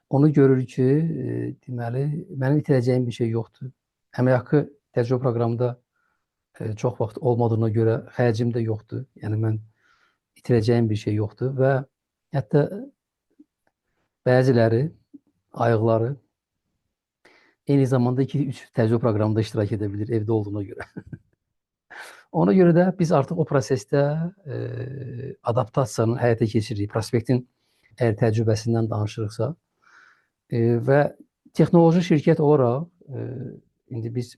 Onu görür ki, deməli, mənim itirəcəyim bir şey yoxdur. Əmək haqqı təcrübə proqramında çox vaxt olmadığına görə xərcim də yoxdur. Yəni mən itirəcəyim bir şey yoxdur və hətta bəziləri, ayıqları eyni zamanda 2-3 təcrübə proqramında iştirak edə bilir evdə olduğuna görə. Ona görə də biz artıq o prosesdə adaptasiyanı həyata keçiririk. Prospektin əgər təcrübəsindən danışırıqsa və texnoloji şirkət olaraq indi biz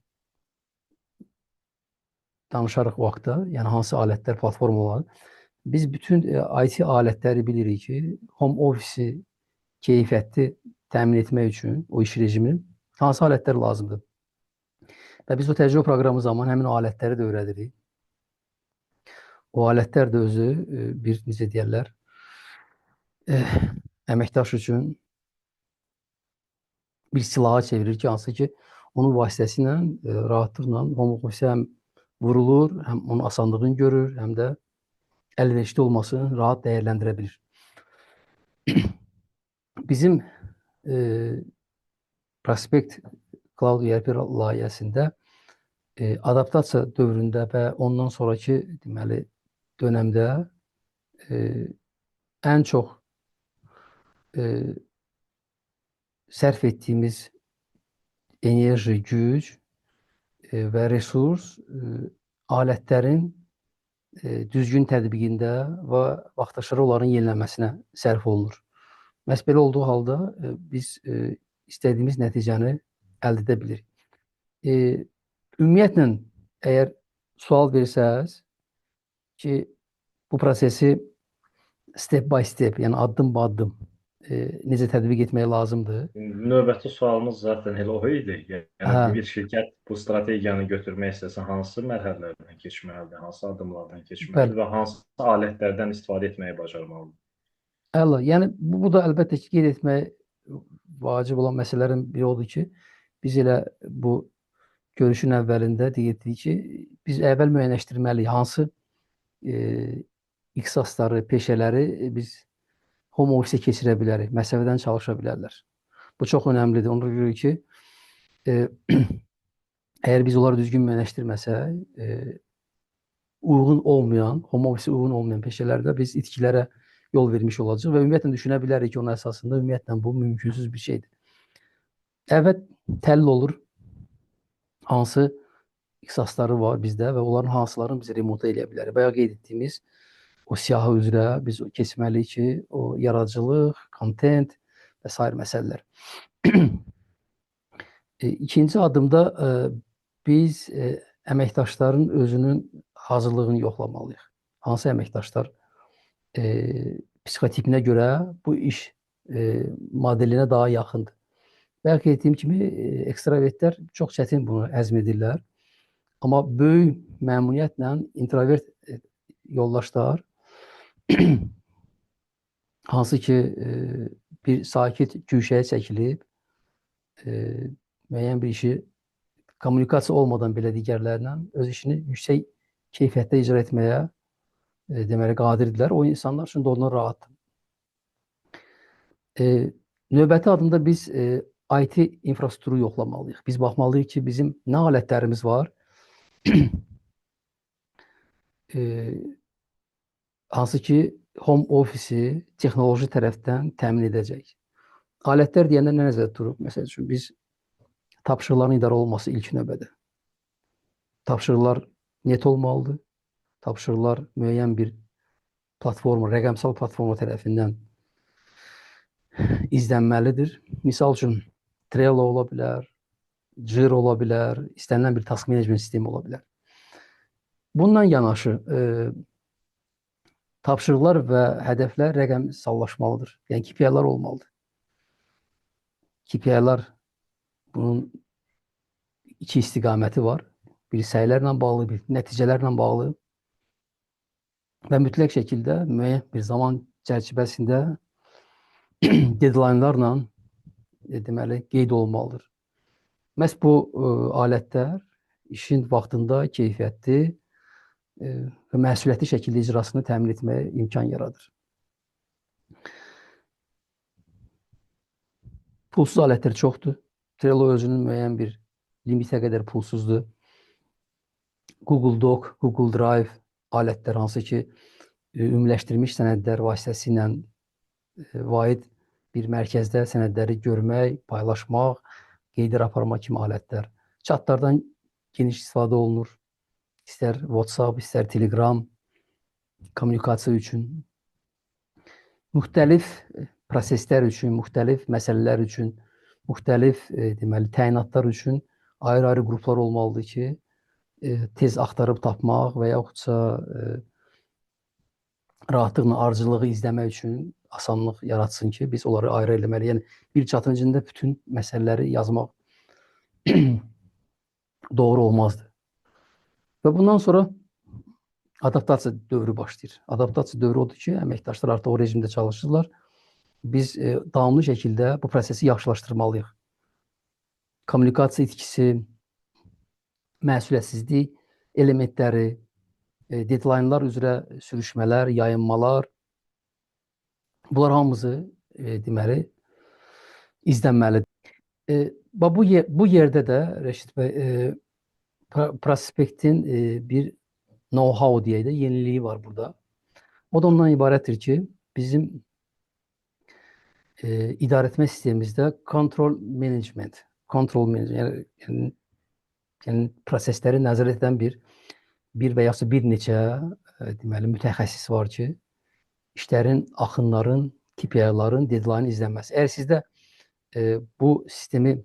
danışarıq o haqda, yəni hansı alətlər, platformalar. Biz bütün IT alətləri bilirik ki, home office-i keyfiyyətli təmin etmək üçün o iş rejimini hansı alətlər lazımdır. Və biz o təcrübə proqramı zamanı həmin o alətləri də öyrədirik. O alətlər də özü bir, necə deyərlər, əməkdaş üçün bir silaha çevirir ki, hansı ki, onun vasitəsilə rahatlıqla home office həm vurulur, həm onun asanlığını görür, həm də əlverişli olmasını rahat dəyərləndirə bilir. Bizim Prospekt Cloud ERP layihəsində adaptasiya dövründə və ondan sonraki deməli dönəmdə ən çox sərf etdiyimiz enerji, güc və resurs alətlərin düzgün tətbiqində və vaxtaşırı onların yenilənməsinə sərf olunur. Məhz belə olduğu halda biz istədiyimiz nəticəni əldə edə bilirik. Ümumiyyətlə, əgər sual versəz ki, bu prosesi step by step, yəni addım-addım necə tətbiq etmək lazımdır? Növbəti sualımız zaten elə o idi. Yəni bir şirkət bu strategiyanı götürmək istəsə hansı mərhələlərdən keçməlidir, hansı addımlardan keçməlidir və hansı alətlərdən istifadə etməyi bacarmalıdır? Əla. Yəni bu da əlbəttə ki, qeyd etmək vacib olan məsələlərin biri odur ki, biz elə bu görüşün əvvəlində deyirdik ki, biz əvvəl müəyyənləşdirməliyik hansı ixtisasları, peşələri biz home office-ə keçirə bilərik, məsafədən çalışa bilərlər. Bu çox önəmlidir. Ona görə ki, əgər biz onları düzgün müəyyənləşdirməsək, uyğun olmayan, home office-ə uyğun olmayan peşələrdə biz itkilərə yol vermiş olacağıq və ümumiyyətlə düşünə bilərik ki, onun əsasında ümumiyyətlə bu mümkünsüz bir şeydir. Əvvəl təhlil olur hansı ixtisasları var bizdə və onların hansılarını biz remote eləyə bilərik. Bayaq qeyd etdiyimiz o siyahı üzrə biz keçməliyik ki, o yaradıcılıq, kontent və sair məsələlər. İkinci addımda biz əməkdaşların özünün hazırlığını yoxlamalıyıq. Hansı əməkdaşlar psixotipinə görə bu iş modelinə daha yaxındır. Bayaq qeyd etdiyim kimi ekstravertlər çox çətin bunu həzm edirlər. Amma böyük məmnuniyyətlə introvert yoldaşlar hansı ki bir sakit güşəyə çəkilib müəyyən bir işi kommunikasiya olmadan belə digərlərlə öz işini yüksək keyfiyyətdə icra etməyə deməli qadirdirlər. O insanlar üçün də ondan rahatdır. Növbəti addımda biz IT infrastrukturu yoxlamalıyıq. Biz baxmalıyıq ki, bizim nə alətlərimiz var? Hansı ki, home office-i texnoloji tərəfdən təmin edəcək. Alətlər deyəndə nə nəzərdə tutuluq? Məsəl üçün, biz tapşırıqların idarə olunması ilk növbədə. Tapşırıqlar net olmalıdır. Tapşırıqlar müəyyən bir platforma, rəqəmsal platforma tərəfindən izlənməlidir. Misal üçün, Trello ola bilər, Jira ola bilər, istənilən bir task management sistemi ola bilər. Bundan yanaşı tapşırıqlar və hədəflər rəqəmsallaşmalıdır. Yəni KPI-lar olmalıdır. KPI-lar bunun iki istiqaməti var. Bir səylərlə bağlı, bir nəticələrlə bağlı və mütləq şəkildə müəyyən bir zaman çərçivəsində deadline-larla deməli qeyd olunmalıdır. Məhz bu alətlər işin vaxtında keyfiyyətli və məsuliyyətli şəkildə icrasını təmin etməyə imkan yaradır. Pulsuz alətlər çoxdur. Trello özünün müəyyən bir limitə qədər pulsuzdur. Google Doc, Google Drive alətlər hansı ki ümumiləşdirilmiş sənədlər vasitəsilə vahid bir mərkəzdə sənədləri görmək, paylaşmaq, qeydlər aparmaq kimi alətlər. Chatlardan geniş istifadə olunur. İstər WhatsApp, istər Telegram kommunikasiya üçün. Müxtəlif proseslər üçün, müxtəlif məsələlər üçün, müxtəlif deməli təyinatlar üçün ayrı-ayrı qruplar olmalıdır ki, tez axtarıb tapmaq və yaxudsa rahatlıqla ardıcıllığı izləmək üçün asanlıq yaratsın ki, biz onları ayrı eləməliyik. Yəni bir çatın içində bütün məsələləri yazmaq doğru olmazdı. Və bundan sonra adaptasiya dövrü başlayır. Adaptasiya dövrü odur ki, əməkdaşlar artıq o rejimdə çalışırlar. Biz davamlı şəkildə bu prosesi yaxşılaşdırmalıyıq. Kommunikasiya itkisi, məsuliyyətsizlik elementləri, deadline-lar üzrə sürüşmələr, yayınmalar, bunlar hamısı deməli izlənməlidir. Bu yerdə də Rəşid bəy, Prospektin bir know-how deyək də yeniliyi var burada. O da ondan ibarətdir ki, bizim idarə etmə sistemimizdə control management, yəni prosesləri nəzarət edən bir və yaxud bir neçə deməli mütəxəssis var ki, işlərin, axınların, KPI-ların, deadline-ın izlənməsi. Əgər sizdə bu sistemi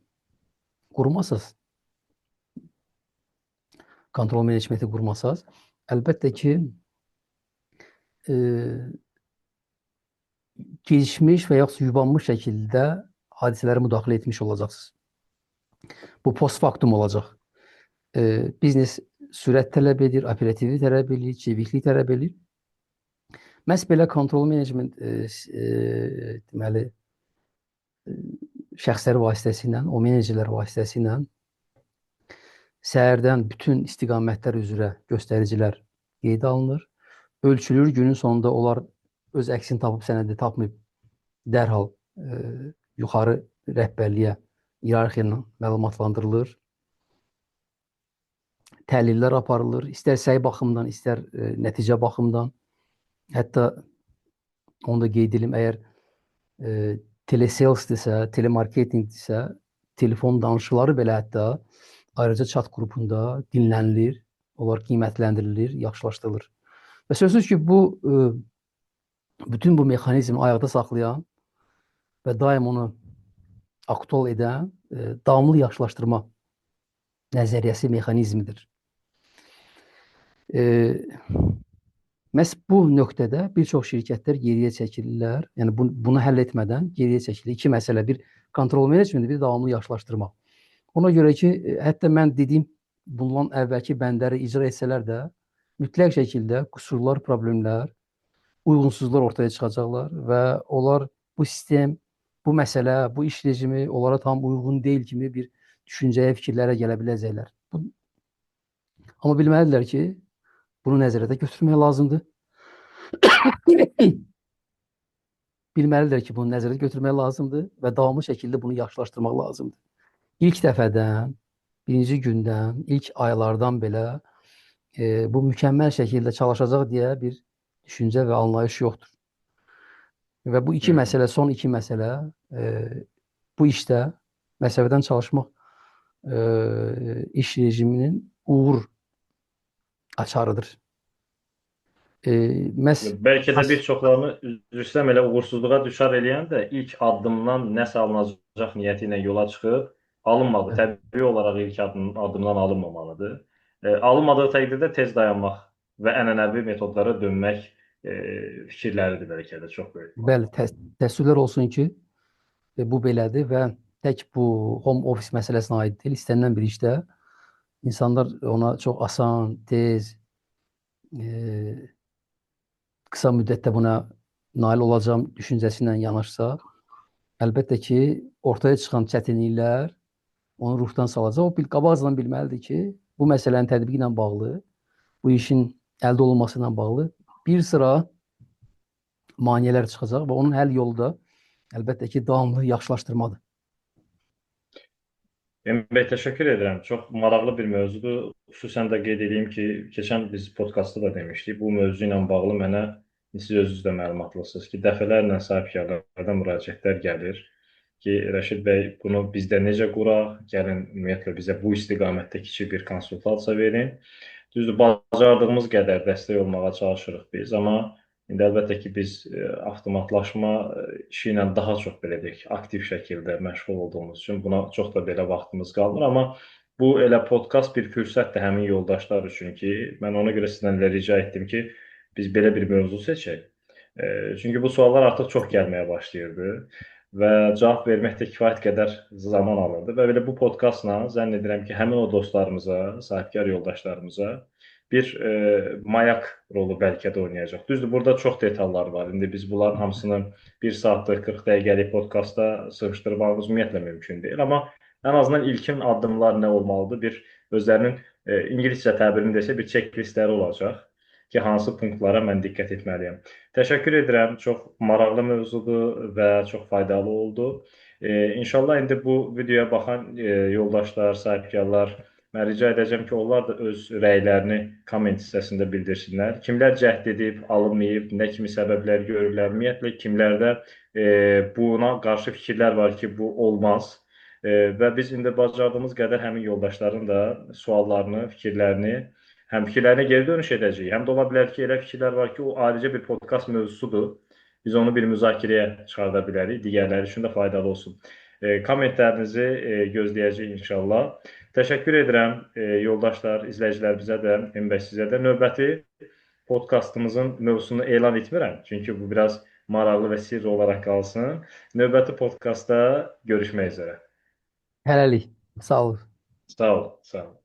qurmasaz, kontrol menecmenti qurmasaz, əlbəttə ki, gecikmiş və yaxud yubanmış şəkildə hadisələrə müdaxilə etmiş olacaqsınız. Bu post factum olacaq. Biznes sürət tələb edir, operativlik tələb edir, çeviklik tələb edir. Məhz belə kontrol menecment deməli şəxslər vasitəsilə, o menecerlər vasitəsilə səhərdən bütün istiqamətlər üzrə göstəricilər qeydə alınır. Ölçülür, günün sonunda onlar öz əksini tapıb sənədi tapmayıb dərhal yuxarı rəhbərliyə, hiyerarxiya ilə məlumatlandırılır. Təhlillər aparılır, istər səy baxımından, istər nəticə baxımından. Hətta onu da qeyd edim, əgər telesalesdirsə, telemarketingdirsə, telefon danışıqları belə hətta ayrıca chat qrupunda dinlənilir, onlar qiymətləndirilir, yaxşılaşdırılır. Və sözsüz ki, bu bütün bu mexanizmi ayaqda saxlayan və daim onu aktual edən davamlı yaxşılaşdırma nəzəriyyəsi mexanizmidir. Məhz bu nöqtədə bir çox şirkətlər geriyə çəkilirlər. Yəni bunu həll etmədən geriyə çəkilir. İki məsələ, bir kontrol menecmenti, bir davamlı yaxşılaşdırma. Ona görə ki, hətta mən dediyim bundan əvvəlki bəndləri icra etsələr də mütləq şəkildə qüsurlar, problemlər, uyğunsuzluqlar ortaya çıxacaqlar və onlar bu sistem, bu məsələ, bu iş rejimi onlara tam uyğun deyil kimi bir düşüncəyə, fikirlərə gələ biləcəklər. Amma bilməlidirlər ki, bunu nəzərə götürmək lazımdır. Bilməlidirlər ki, bunu nəzərə götürmək lazımdır və davamlı şəkildə bunu yaxşılaşdırmaq lazımdır. İlk dəfədən, birinci gündən, ilk aylardan belə bu mükəmməl şəkildə çalışacaq deyə bir düşüncə və anlayış yoxdur. Və bu iki məsələ, son iki məsələ bu işdə məsafədən çalışmaq iş rejiminin uğur açarıdır. Məhz Bəlkə də bir çoxlarını, üzr istəyirəm, elə uğursuzluğa düçar eləyən də ilk addımdan nəsə alınacaq niyyəti ilə yola çıxıb alınmadı. Təbii olaraq ilk addımdan alınmamalıdır. Alınmadığı təqdirdə tez dayanmaq və ənənəvi metodlara dönmək fikirləridir bəlkə də çox böyük. Bəli, təəssüflər olsun ki, bu belədir və tək bu home office məsələsinə aid deyil. İstənilən bir işdə insanlar ona çox asan, tez, qısa müddətdə buna nail olacağam düşüncəsi ilə yanaşsa, əlbəttə ki, ortaya çıxan çətinliklər onu ruhdan salacaq. O qabaqcadan bilməlidir ki, bu məsələnin tətbiqi ilə bağlı, bu işin əldə olunması ilə bağlı bir sıra maneələr çıxacaq və onun həll yolu da əlbəttə ki, davamlı yaxşılaşdırmadır. Emin bəy, təşəkkür edirəm. Çox maraqlı bir mövzudur. Xüsusən də qeyd edeyim ki, keçən biz podkastda da demişdik, bu mövzu ilə bağlı mənə siz özünüz də məlumatlısınız ki, dəfələrlə sahibkarlardan müraciətlər gəlir ki, Rəşid bəy, bunu bizdə necə quraq? Gəlin, ümumiyyətlə bizə bu istiqamətdə kiçik bir konsultasiya verin. Düzdür, bacardığımız qədər dəstək olmağa çalışırıq biz, amma indi əlbəttə ki, biz avtomatlaşma işi ilə daha çox belə deyək, aktiv şəkildə məşğul olduğumuz üçün buna çox da belə vaxtımız qalmır, amma bu elə podkast bir fürsətdir həmin yoldaşlar üçün ki, mən ona görə sizdən elə rica etdim ki, biz belə bir mövzu seçək. Çünki bu suallar artıq çox gəlməyə başlayırdı və cavab vermək də kifayət qədər zaman alırdı və belə bu podkastla zənn edirəm ki, həmin o dostlarımıza, sahibkar yoldaşlarımıza bir mayak rolu bəlkə də oynayacaq. Düzdür, burada çox detallar var. İndi biz bunların hamısını 1 saatlıq 40 dəqiqəlik podkastda sığışdırmağımız ümumiyyətlə mümkün deyil. Amma ən azından ilkin addımlar nə olmalıdır? Bir özlərinin ingiliscə təbirini desə bir checklistləri olacaq ki, hansı punktlara mən diqqət etməliyəm. Təşəkkür edirəm. Çox maraqlı mövzudur və çox faydalı oldu. İnşallah indi bu videoya baxan yoldaşlar, sahibkarlar, mən rica edəcəm ki, onlar da öz rəylərini komment hissəsində bildirsinlər. Kimlər cəhd edib, alınmayıb, nə kimi səbəblər görürlər, ümumiyyətlə kimlərdə buna qarşı fikirlər var ki, bu olmaz. Və biz indi bacardığımız qədər həmin yoldaşların da suallarını, fikirlərini, həm fikirlərinə geri dönüş edəcəyik, həm də ola bilər ki, elə fikirlər var ki, o ayrıca bir podkast mövzusudur. Biz onu bir müzakirəyə çıxarda bilərik, digərləri üçün də faydalı olsun. Kommentlərinizi gözləyəcəyik inşallah. Təşəkkür edirəm yoldaşlar, izləyicilərimizə də, Emin bəy sizə də. Növbəti podkastımızın mövzusunu elan etmirəm, çünki bu biraz maraqlı və sirr olaraq qalsın. Növbəti podkastda görüşmək üzrə. Hələlik. Sağ olun. Sağ ol, sağ ol.